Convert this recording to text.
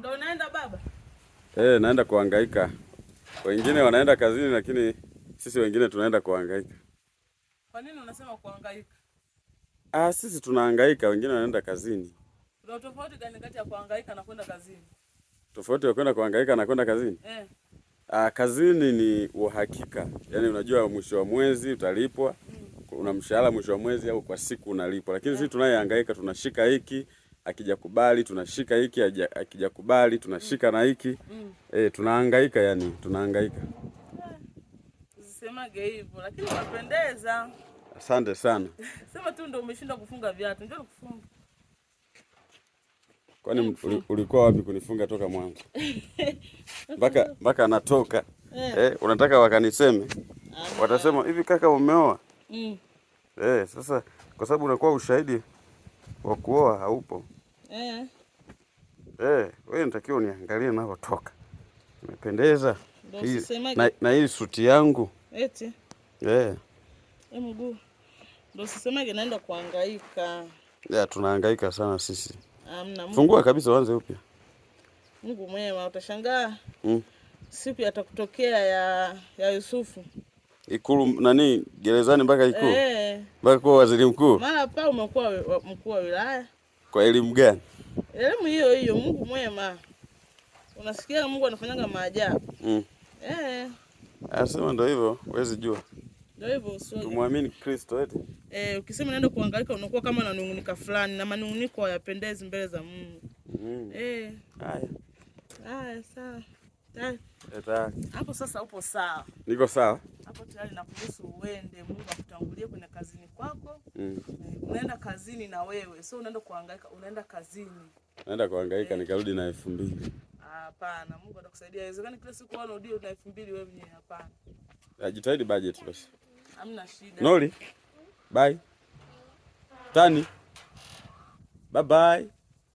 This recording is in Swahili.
Ndio unaenda baba? Eh, naenda kuhangaika. Wengine wanaenda kazini, lakini sisi wengine tunaenda kuhangaika. Kwa nini unasema kuhangaika? Ah, sisi tunahangaika, wengine wanaenda kazini. Kuna tofauti gani kati ya kuhangaika na kwenda kazini? Tofauti ya kwenda kuhangaika na kwenda kazini? Eh. Ah, kazini ni uhakika. Yaani unajua mwisho wa mwezi utalipwa. Una mshahara mwisho wa mwezi au kwa siku unalipwa. Lakini sisi tunayehangaika tunashika hiki, akijakubali tunashika hiki, akijakubali tunashika na hiki. Eh, tunahangaika yani, tunahangaika. Usisemage hivyo, lakini unapendeza. Asante sana. Sema tu ndio umeshindwa kufunga viatu. Njoo nikufunge. Kwani ulikuwa wapi kunifunga toka mwanzo? Mpaka anatoka. Eh, unataka wakaniseme? Watasema hivi kaka umeoa? Eh, sasa kwa sababu unakuwa ushahidi wa kuoa haupo. Eh, wewe unatakiwa uniangalie ninapotoka. Nimependeza. Ndio Hii, usisemage. na hii suti yangu. Eti. Eh. Mguu. Ndio usisemage naenda kuhangaika. Ya, tunahangaika sana sisi. Hamna, Mungu. Fungua kabisa uanze upya. Mungu mwema, utashangaa. Siku yatakutokea ya Yusufu. Ikulu nani gerezani mpaka ikulu? Eh. Mpaka kuwa waziri mkuu. Mara pa umekuwa mkuu wa wilaya. Kwa elimu gani? Elimu hiyo hiyo, Mungu mwema. Unasikia Mungu anafanyaga maajabu. Eh. Anasema ndio hivyo, huwezi jua. Ndio hivyo usio. Tumwamini Kristo eti. Eh, ukisema naenda kuhangaika unakuwa kama unanungunika fulani na manunguniko hayapendezi mbele za Mungu. Eh. Haya. Haya, sawa. Tayari. Tayari. Hapo sasa upo sawa. Niko sawa. Hapo tayari nakuruhusu uende, Mungu akutangulie kwenye kazini kwako. Unaenda kazini na wewe, sio unaenda kuhangaika, unaenda kazini. Naenda kuhangaika nikarudi na 2000. Hapana, Mungu atakusaidia. Haiwezekani kila siku wewe unarudi na 2000 wewe mwenyewe, hapana. Jitahidi budget basi. Hamna shida. Noli. Bye. Tani. Bye bye.